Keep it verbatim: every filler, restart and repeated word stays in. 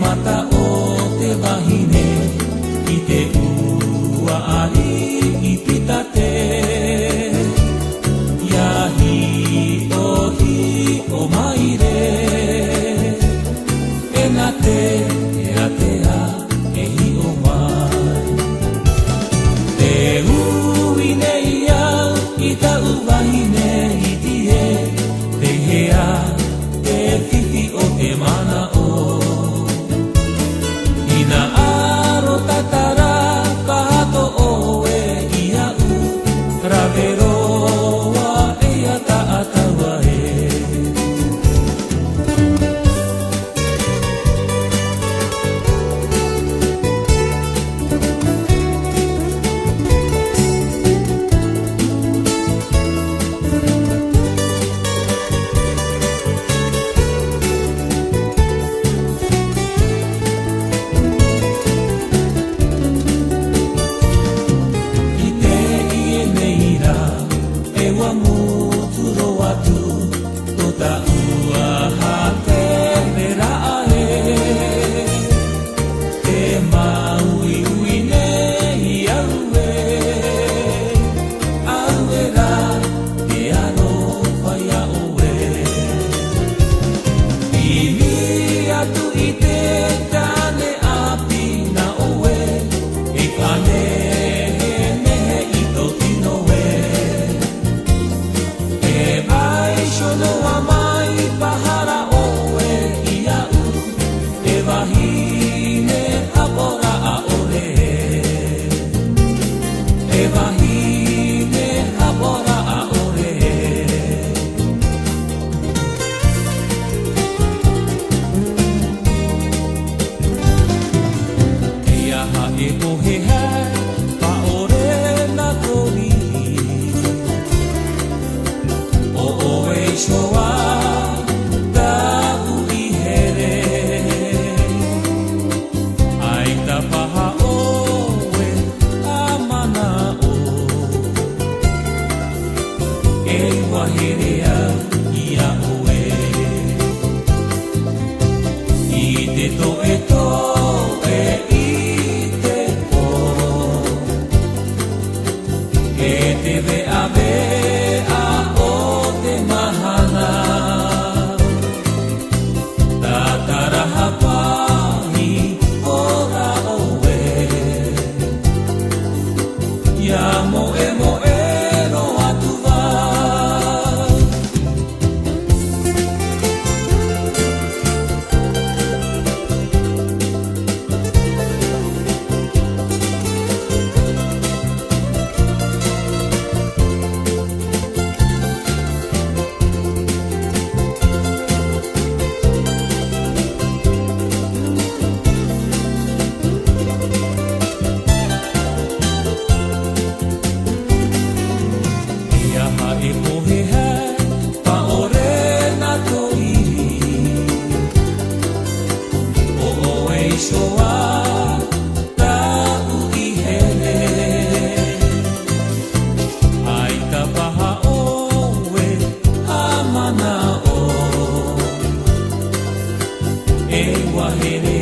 Mata o te vahine i te ua ariʻi pitate. Ia hiʻohiʻo maire, e nā te atea e hiʻo mai. Te ui nei au i taʻu vahine iti ē, te hea te fifi o te manaʻo. Ina aro tatara paha tō ʻoe i aʻu, rave roa e ia taʻataua e. I teie nei rā, e ua mutu roa atu tō tāʻu aha te meraʻa ē. Te māuiui nei au ē, au ē rā, te aroha ia ʻoe. Imi atu i te tāne ʻāpī nā ʻoe, e faʻanehenehe i tō tino ē. E vai shono a mai paha ra ʻoe i aʻu, e vahine haporaʻa ʻore. E vahine haporaʻa ʻore. E aha e pohe hea, paʻore nā tō ihi. ʻO ʻoe iho ā tāʻu i here. ʻAita paha ʻoe a manaʻo. E ua here au ia ʻoe. I te toʻetoʻe i te pō, e te veʻaveʻa o te mahana. Tatara hapahi ora ʻoe. Ia moʻemoʻe roa atu vau. E aha e pohe hea, paʻore nā tō ihi. ʻO ʻoe iho ā tāʻu i here. ʻAita paha ʻoe a manaʻo. E ua here